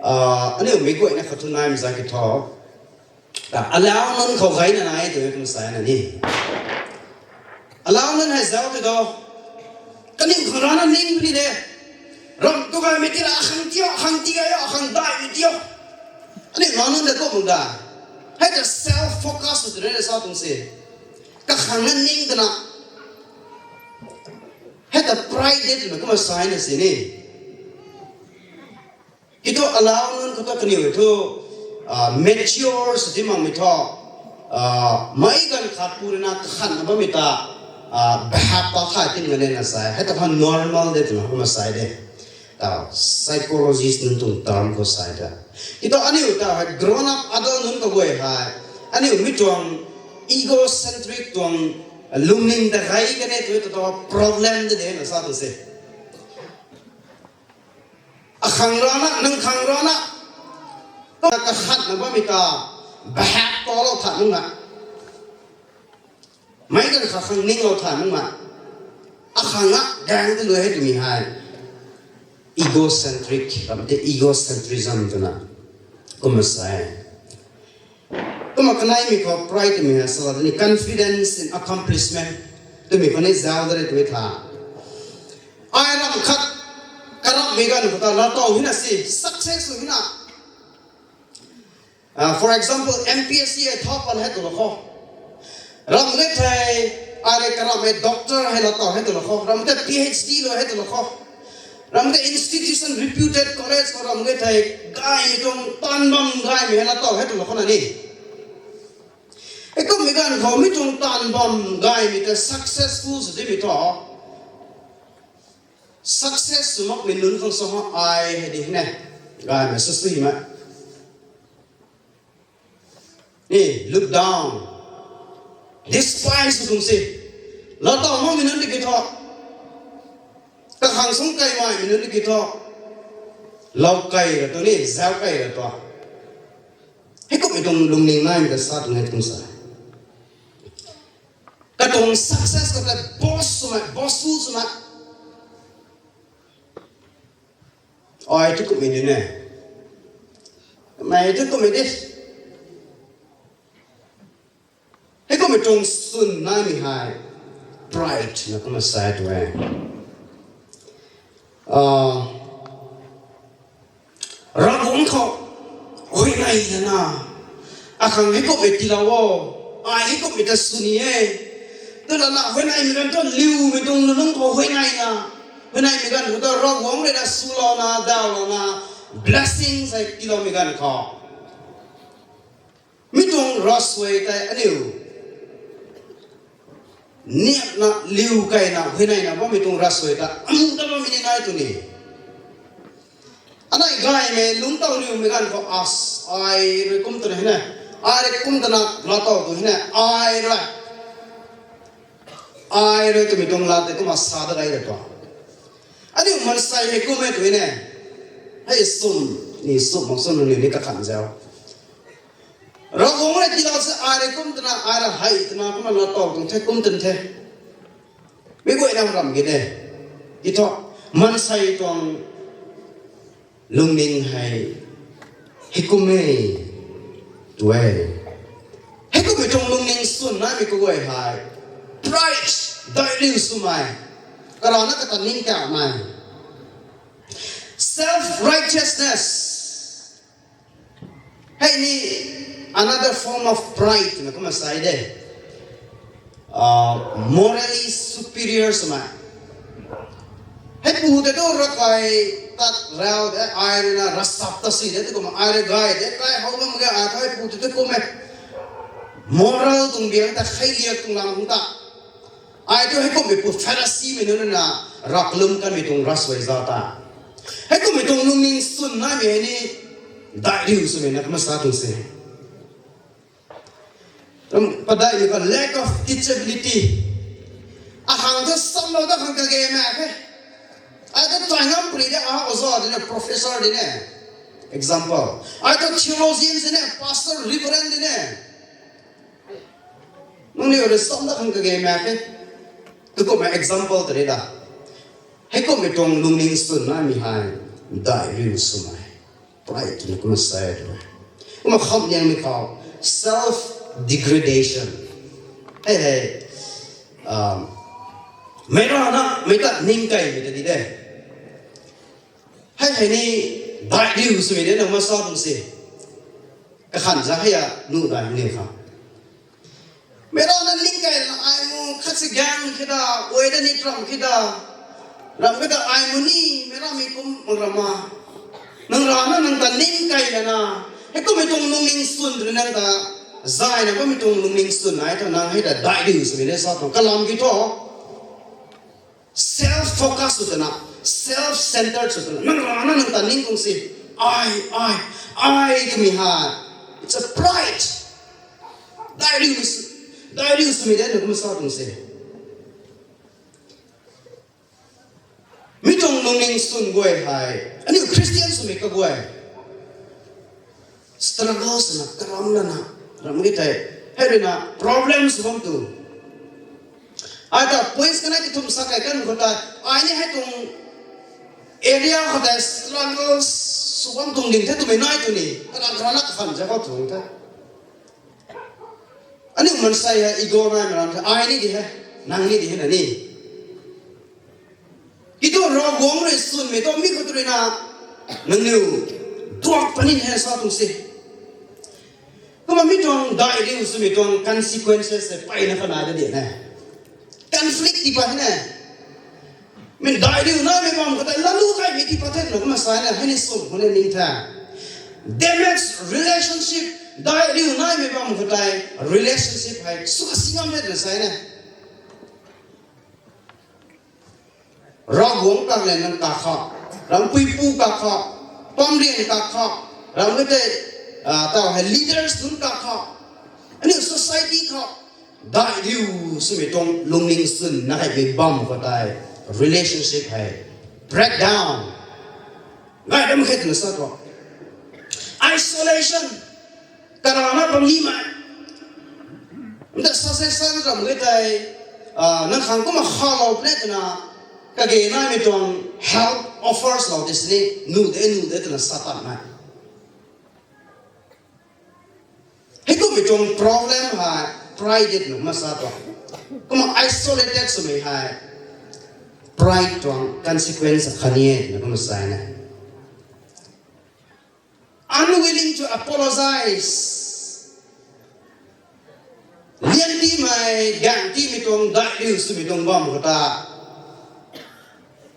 aniu mei guayna khat thu naimei za ki thu, alau nunc khou gayna nai twmei kum sa na ni. Alau nunc hei zauc tei tu, kaniw khang rana ning puni de. Ram tu gaymei ti ra, akhang ti o, akhang ti gay o, akhang daihmei ti o. Aniu lau nunc de kum da. Hei ta self focus sw twna sa tuang se. Kakhang na ning twna. Hei ta pride de twna kumna sa na si ni. Ki thu alau nunc khou ta kaniw thu mature sw ti makmei thu, meic ganv khat pu rui na kakhanna bammei ta behave ta kha tin ganv na sa e. Hei ta kha normal de twna kumna sa de. Psychologist nunc tuang term khou sa ta. Ki thu aniu ta hei grown up adult nunc kaguay hei, aniu mi tuang egocentric tuang lungning ta gay kan e tu ta problem de de na sa tu se. Akhang rana, nang khang rana, kakhatna bammei ta behave talou tha nunc na. Meic ganv khat khang ninglou tha nunc na. Akhang a gang ta lu hei twmei hei egocentric, ram tei egocentrism twna kumna sa e. Kumna kaneimei khou pride twmei hei sa ni confidence in accomplishment twmei khou ni zauc da re twmei tha. Ai ram khat karamhmei ganv khou ta latow hina si, success hina. For example, M P S C hei tha pan hei twlou khou, ram ge thei, ai rui karamhmei doctor hei latow hei twlou khou, ram tei P H D lou hei twlou khou, ram tei institution reputed college khou ram ge thei, gaymei tuang taanv bam gaymei hei latow hei twlou khou na ni. Heikummei ganv khou mi tuang taanv bam gaymei ta successful sw timei thu, success sw makmei nunc khang sa ha ai hei di ne, gaymei sw sui ma ni, look down, despise sw tuang si. Latow makmei nunc tiki thu, kakhang sung kaimaimei nunc tiki thu, lou kai ra tu ni, zauc kai ra tu. Heikummei tuang lungning naimei ta sa tuang e tuang sa. Katuang success khou ta boast swmei, boastful swmei. Ai tu kummei di ne. Mei tu kummei di. Heikummei tuang swn naimei hei pride na kumna sa tu e. Ravguangc khou huayney lana, Akhang heikumhmei tiilou o. Ai heikumhmei ta sw ni e. Twna na huayneymei ganv thu liumei tuang lungning khou huayneina, huayneymei ganv khou ta Ravguangc rui na swlouna, dawlouna, blessing hei tiiloumei ganv khou, mi tuang ravsuai tei aniu niamna, liu keyna, huayneina bammei tuang ravsuai ta amu ta bammei ni nai tu ni. Anei gaymei lungc taw liumei ganv khou as, ai rui kum twna hina, ai rui kum twna laa taw tu hina, ai rui, ai rui twmei tuang lat tei kumna sa dat gay ta tua. Aniu maansei hei kum e tu ne. Hei sum, ni sum mak sum ni ni kakhan zau. Ravguangc rui tiilou se ai rui kum twna, ai rui hei twna kumna laa taw tuang the, kum twna the. Mi guayna ram ki de. Ki thu, maansei tuang lungning hei heikum e tu e. Heikummei tuang lungning swn naimei kaguay hei pride, daihriu swmei, karana kata ningkauhmei, self righteousness. Hei ni another form of pride na kumna sa de. Morally superior swmei. Heipu tei tu ravkai tat rau de, ai rui na ravsap ta si de, tu kumna ai rui gay de, kai how bam ge, ai thu heipu tei tu kum e. Moral tuang biang ta, kheiliak tuang lam ta. Ai thu heikumhmei pu Pharisimei nunc rui na ravkalum kanmei tuang ravsuai za ta. Heikumhmei tuang lungning swn naimei hei ni daihriu swmei na kumna sa tuang se. Padeihmei khou lack of teachability. Akhang thu samlou ta khang kage mak khe. Ai thu try ngam puni de, a oza di ne, professor di ne. Example. Ai thu theologian di ne, pastor, reverend di ne. Nangniw rui sam dat khang kage mak khe. Tu kumna example tari da. Heikumhmei tuang lungning swn naimei hei daihriu swmei, pride twna kumna sa tu. Kumna khamliangmei khou self degradation. Hei hei, meic rana meic ta ningkeymei ta di de. Hei hei ni daihriu swmei de na kumna sa tuang se. Kakhan za hei a nuh dai ni kha. Meic rana ningkeyna ai mu khat si gang khe da, uai da ni ram khe da, ram khe da ai mu ni, meic ramei kum mak rama. Nang rana nang ta ningkeyna na, heikumhmei tuang lungning swn rui nang ta, zayna bammei tuang lungning swn nai thu nang hei ta daihriu swmei de sa tuang kalam ki thu. Self focus sw twna, self centered sw twna, nang rana nang ta ning tuang se, ai, ai, ai twmei hei, it's a pride. Daihriu, daihriu swmei de na kumna sa tuang se. Mi tuang lungning swn guay hei, aniu Christian swmei kaguay struggle swna, karam lana, ram ki tei, hei rui na problems bam tu. Ai ta points kanei ti thum sa kai kan khou tei, ai ni hei tuang area khou tei struggle sw bam tuang ding the twmei nai tu ni, karam karana kakhan za khou tuang the. Aniu maansei hei ego naimei ram the, ai ni di hei, nang ni di hei na ni. Kitu Ravguangc rui swnmei tu mi khou tu rui na, nangniw duak puni hei sa tuang se. Kumna mi tuang daihriu swmei tuang consequences hei peyna kha nai da di ne. Conflict tii pat ne. Mi daihriu naimei bam khou tei lalu kaimei tii pat the na kumna sa ne, hei ni swn khou ni ning the. Damage relationship, daihriu naimei bam khou tei relationship hei sw kasi ngam the twna sa ne. Ravguangc ta le nang ta kha, rampuipu ta kha, pamriang ta kha, ram tei, taw hei leaders nunc ta kha, aniu society kha, daihriu swmei tuang lungning swn na hei mei bam khou tei relationship hei breakdown. Ngai dam khe twna sa tu. Isolation. Karana bam nimei. Nda sa se sa ram ge tei, nang khang kumna khalou pune twna, kage naimei tuang help offers lou ti sini, nu de, nu de twna sa tatmei. Heikumhmei tuang problem hei pride twna kumna sa tu. Kumna isolated swmei hei pride tuang consequence khatni e twna kumna sa na. Unwilling to apologize. Lian tiimei, gaeng tiimei tuang, dai riu swmei tuang bam khou ta,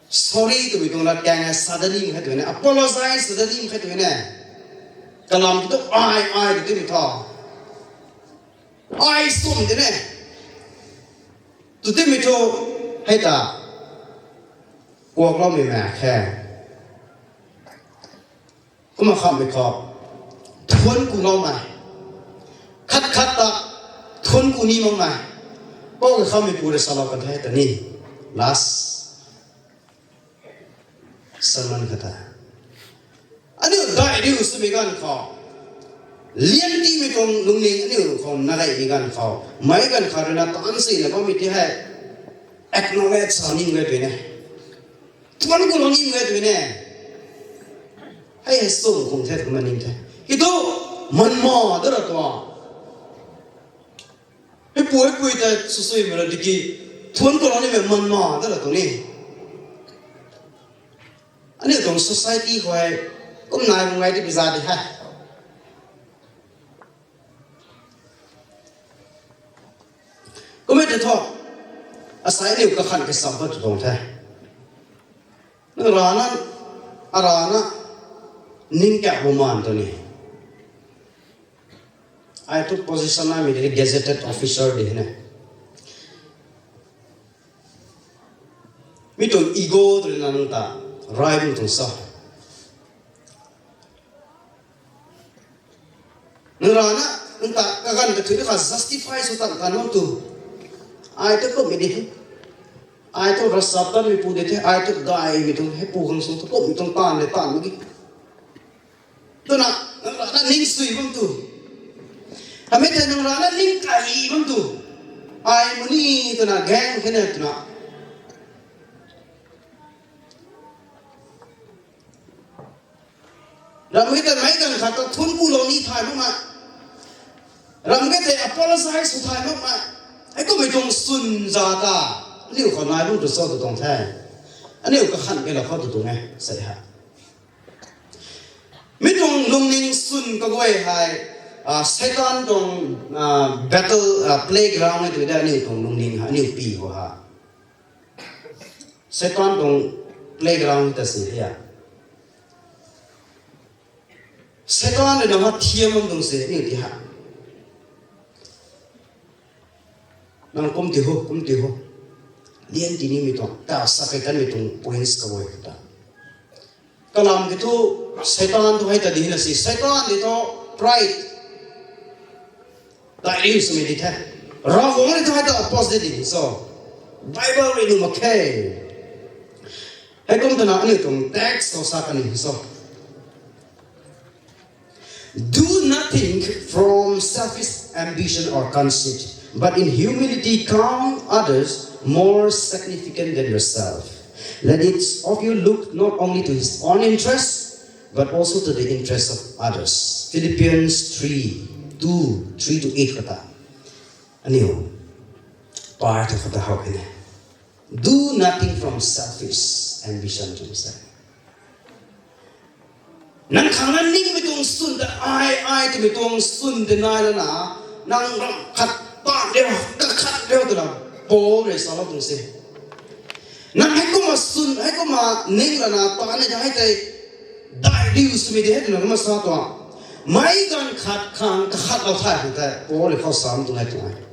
sorry twmei tuang lat kaeng e, suddenly khe twmei ne, apologize suddenly khe twmei ne. Kalam ki tu ai, ai twmei thu, ai sum tei ne. Tw timei thu, hei ta, kuakloumei mak khe. Kumna khammei khou, thuanc kuloumei. Khat khat ta, thuanc ku ni makmei. Pou kei khammei pu rui salou kan the ta ni. Last sermon khat ta. Aniu dai riu swmei ganv khou, lian tiimei tuang lungning aniu khou na gaymei ganv khou, meic ganv khat rui na taanc sina bammei ti hei, acknowledge sa ning e twmei ne. Thuanc kulou ning e twmei ne. Hei hei sum khang the twna ning the. Ki tu, manma da ra tuang. Hei pu hei pui ta swsuimei ra tiki, thuanc kulou nimei manma da ra tuang ni. Aniu tuang society khou hei, kum nai bam gay ti pui za di hei. Kum e tei thu, asei aniu kakhan kasam pat tu tuang the. Nang rana, arana, ningkak bu maan tu ni. Ai thu position naimei tei gazetted officer di ne. Mi tuang ego tu na nang ta, rai bam tuang sa. Nang rana, nang ta kaganv kathuina kha justify sw tan kan bam tu. Ai thu kummei di. Ai thu ravsap tanmei pu di the, ai thu daimei tuang, hei pu khang sung thu kummei tuang taanv le taanv mak ge. Twna, nang rana ning sui bam tu. Hamei thei nang rana ning kai bam tu. Ai mu ni twna gaeng khe ne twna. Ram khe tei meic ganv khat ta thuanc kulou ni thay makmei. Ram khe tei apologize sw thay makmei. Hei kummei tuang swn za ta, aniu khou nai bam tu cho tu tuang the. Aniu kakhan kei lou khou tu tuang e, sei ha. Mi tuang lungning swn kaguay hei, Satan tuang, battle, playground e tw de aniu tuang lungning ha, aniu pi khou ha. Satan tuang playground ta si hia. Satan rui nang ha thiam bam tuang se ni ti ha. Nang kum ti ho, kum ti ho. Lian ti nimei tuang, ta sa kai tanmei tuang points kaguay ta. Kalam ki thu, Satan thu hei ta di na si, Satan di thu pride. Dai riu swmei di the. Ravguangc rui thu hei ta opposite di so. Bible rui nuh mak khe. Heikum twna aniu tuang text khou sa kan ni so. Do nothing from selfish ambition or conceit, but in humility count others more significant than yourself. Let each of you look not only to his own interests, but also to the interests of others. Philippians three, two, three to eight khou ta. Aniu, part khou ta how khe ne. Do nothing from selfish ambition twna sa. Nang khang na ningmei tuang swn ta ai, ai twmei tuang swn tei nai lana, nang ram khat ta riu, kakhat riu twna, Paul rui salou tuang se. Nang heikumna swn, heikumna ning lana, ta ni ta hei tei, dai riu swmei di hei twna kumna sa tuang. Meic ganv khat khang kakhatlou thay khang tei, Paul rui khou sam tuang e tuang e.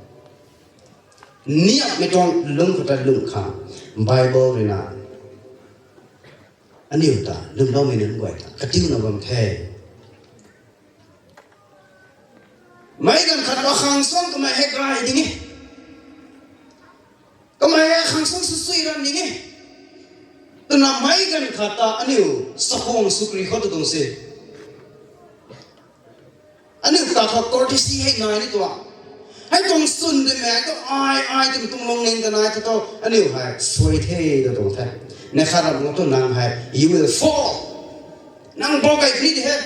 Niapmei tuang lungc khou ta lungc khang, Bible rui na, aniu ta lwmloumei nunc guay ta katiuna bam the. Meic ganv khat akhang suang kamei hei gay ding e. Kamei hei akhang suang swsui ram ding e. Twna meic ganv khat ta aniu sakhwang swkri khou tu tuang se. Aniu ta khou courtesy hei nai ni tuang. Hei tuang swn tei mei tu ai, ai twmei tuang lungning ta nai ta tu aniu hei suai the ta tuang the. Neih khat ram tu nang hei, you will fall. Nang bou gay puni di he.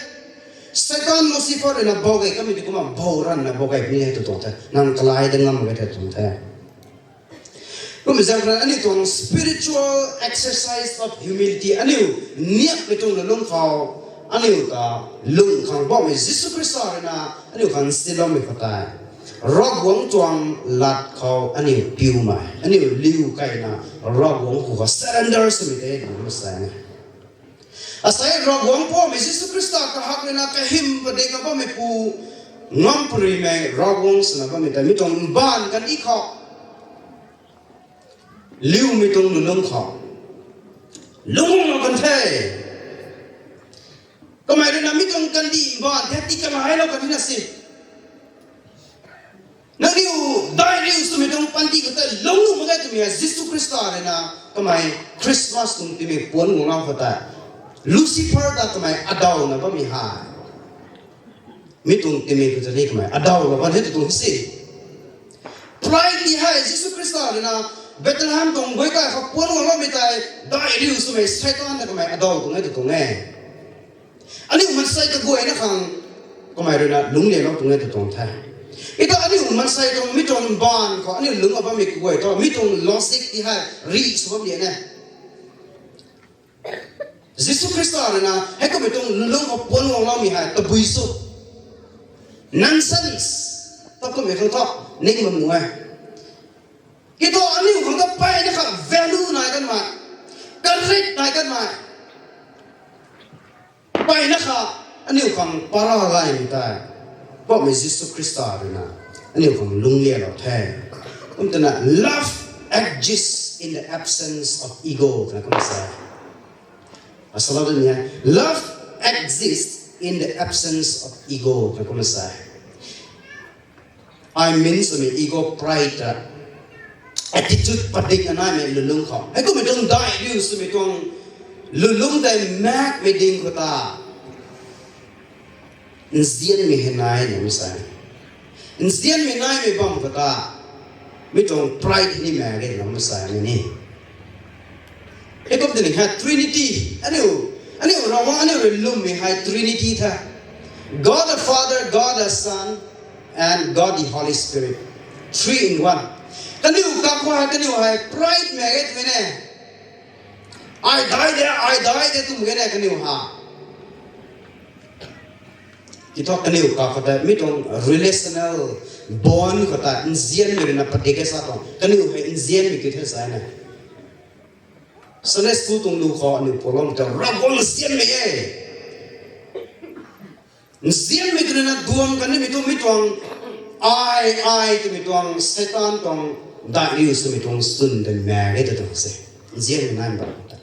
Satan Lucifer rui na bou gay kamei di kumna bou ranvna bou gay puni he tu tuang the. Nang kalai de ngam gay the tuang the. Kummei zaeng khou rui aniu tuang spiritual exercise of humility, aniu niapmei tuang lungc khou, aniu ta lungc khang bammei Jisu Khrista rui na aniu khang siloumei khou tei. Ravguangc tuang lat khou aniu piumei, aniu liu kaina Ravguangc khou surrender swmei tei twna sa e. Asei Ravguangc Poubauhmei Jisu Khrista kahak ruina kahym padikna bammeipu, ngam purymei Ravguangc swna bammei tei mi tuang mbaanv kandih khou liumei tuang lulungc khou lungc guanglou kan the. Kamei ruina mi tuang kandih mbaanv the ti kalailou kan the na si. Nangniw dai riu swmei tuang panty khou tei lungc nuh mak ge twmei hei Jisu Khrista ruina kamei Christmas tuang timei puanc guanglou khou tei Lucifer ta kamei adawna bammei hei mi tuang timei khou tei ni kamei adawlou kan the tw tuang si. Pride ti hei Jisu Khrista ruina Bethlehem tuang guay kai khou puanc guangloumei tei dai riu swmei Seitaan ta kamei adaw tuang e tw tuang e. Aniu mansei kaguayna khang kamei ruina lungc lialou tuang e tw tuang the. Ita aniu mansei tuang mi tuang mbaanv khou aniu lungc a bammei kaguay thu mi tuang logic ti hei rih sw bam lian e. Jisu Khrista ruina heikummei tuang lulungc khou puanc guangloumei hei tabui sw, nonsense, ta kummei khang thu ning bam nuh e. Kiu thu aniu khang ta mpeyna kha value nai kanmei, karit nai kanmei, mpeyna kha aniu khang para gaymei tei Poubauhmei Jisu Khrista ruina aniu khang lungc lialou the. Kum twna love exists in the absence of ego twna kum sa e. Asalou ni e, love exists in the absence of ego twna kum sa e. I mean swmei ego, pride ta, attitude padikna naimei lulungc khou, heikummei tuang dai riu swmei tuang lulungc tei maekmei ding khou ta nzianmei hei nai na sa e. Nzianmei naimei bam khou ta mi tuang pride ni maek ge na sa e ni. Heikum tini hei Trinity, aniu, aniu Ravguangc aniu rui lwmmei hei Trinity the. God the Father, God the Son, and God the Holy Spirit. Three in one. Kaniw kakhou hei kaniw hei pride maek ge twmei ne. Ai dai de, ai dai de twmei ne kaniw ha. Kiu thu kaniw kakhou tei mi tuang relational bond khou tei nzianmei ruina padik e sa tuang. Kaniw hei nzianmei kiu the sa e na. Sunday school tuang lu khou aniu pulou ta Ravguangc nzianmei e. Nzianmei twna duam kan nimei tu mi tuang ai, ai twmei tuang Seitaan tuang dai riu swmei tuang swn tei maek ge tw tuang se. Nzianmei nai bam ta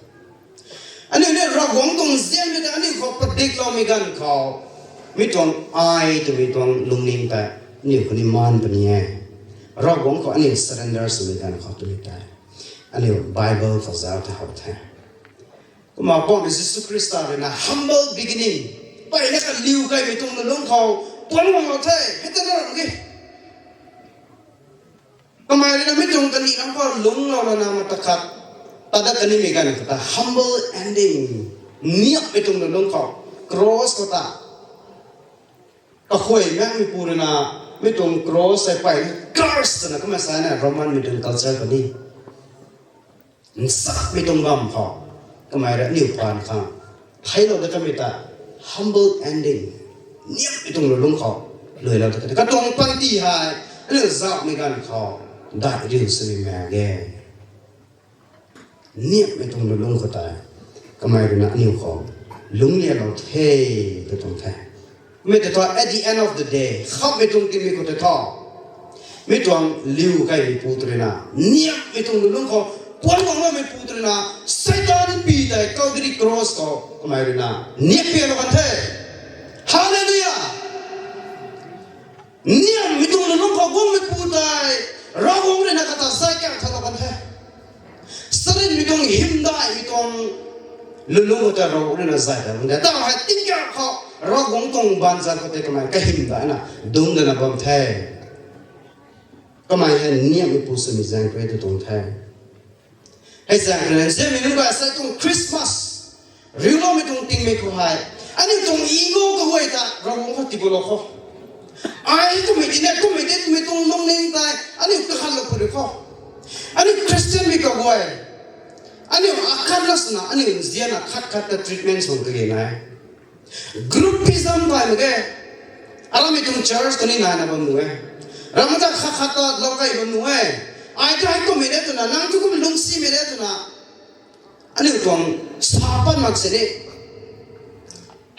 aniu ni Ravguangc tuang nzianmei ta aniu khou padikloumei ganv khou mi tuang ai twmei tuang lungning ta aniu khou ni maan puni e. Ravguangc khou aniu surrender swmei ganv khou twmei tei aniu Bible khou zauc the how the. Kumna Poubauhmei Jisu Khrista ruina humble beginning, mpeyna kha liu kaimei tuang lulungc khou puanc guanglou the, hei ta na ram ge. Kamei ruina mi tuang kandih ram khou lungclou lana ma ta khat, ta dat kanimei ganv khou ta humble ending, niapmei tuang lulungc khou, cross khou ta kakhuay maekmeipu ruina mi tuang cross hei mpeyna curse twna kumna sa e na Romanmei tuang culture khou ni. Nsakmei tuang bam khou kamei rui aniu phaan khang theiclou dat kamei ta humble ending, niapmei tuang lulungc khou luailou dat kamei katuang panty hei aniu zauhmei ganv khou dai riu swmei maek ge. Niapmei tuang lulungc khou tei kamei ruina aniu khou lungc lialou the tw tuang the. Mei tei thu at the end of the day khamhmei tuang timei khou tei thu mi tuang liu kaimeipu tw ruina, niapmei tuang lulungc khou puanc guangloumeipu tw ruina, Seitaan py tei Calvary cross khou kamei ruina niappialou kan the. Hallelujah! Niapmei tuang lulungc khou guangmeipu tei Ravguangc ruina kata zay kang thalou kan the. Sarinmei tuang hymdaihmei tuang lulungc khou tei Ravguangc ruina zay ta kan the. Tau hei tingkauh khou Ravguangc tuang baanzan khou tei kamei kahymdaihna dungc dana bam the. Kamei hei niapmeipu swmei zaeng khou e tw tuang the. Hei zaeng khou nzianmei nunc guay asei tuang Christmas riuloumei tuang tingmei khou hei aniu tuang ego kaguay ta Ravguangc khou tiibuklou khou, ai kummei tine, kummei tei twmei tuang lungning tei aniu kakhatlou khou rui khou, aniu Christianmei kaguay, aniu akhat na swna aniu nzianna khat khat ta treatment sw kage nai. Groupism thay mak ge. Aramei tuang church khou ni naina bam nuh e. Ramata khat khat ta lou kei bam nu e. Ai ta heikumhmei de twna, nang tu kum lungcsimei de twna, aniu tuang sa pat mak sini,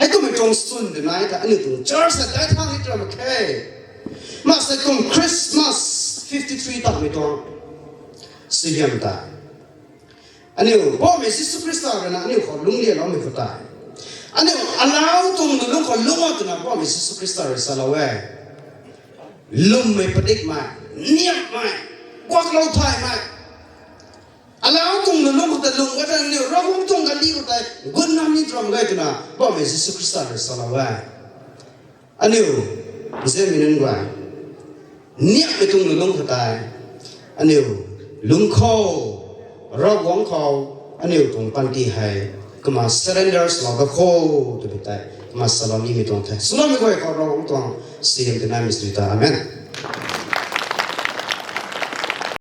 heikumhmei tuang swn twna ta aniu tuang church na dai thang ni tram khe. Maksei kum Christmas fifty three takmei tuang suaihiam ta, aniu Poubauhmei Jisu Khrista rui na aniu khou lunglianloumei khou tei, aniu alau tuang lungc khou lungc o twna Poubauhmei Jisu Khrista rui salou e. Lwmmei padikmei, niamhmei, kuaklou thaymei, alau tuang lungc khou ta lung ga ta aniu Ravguangc tuang kandih khou tei gut nam ni tram ge twna Poubauhmei Jisu Khrista rui salou e. Aniu zianmei nunc guay, niamhmei tuang lungc khou tei aniu lungc khou, Ravguangc khou aniu tuang panty hei kumna surrender swlou ga kho twmei tei kumna salou nimei tuang the. Swloumei guay khou Ravguangc tuang suaihiam tei naimei sw ta. Amen.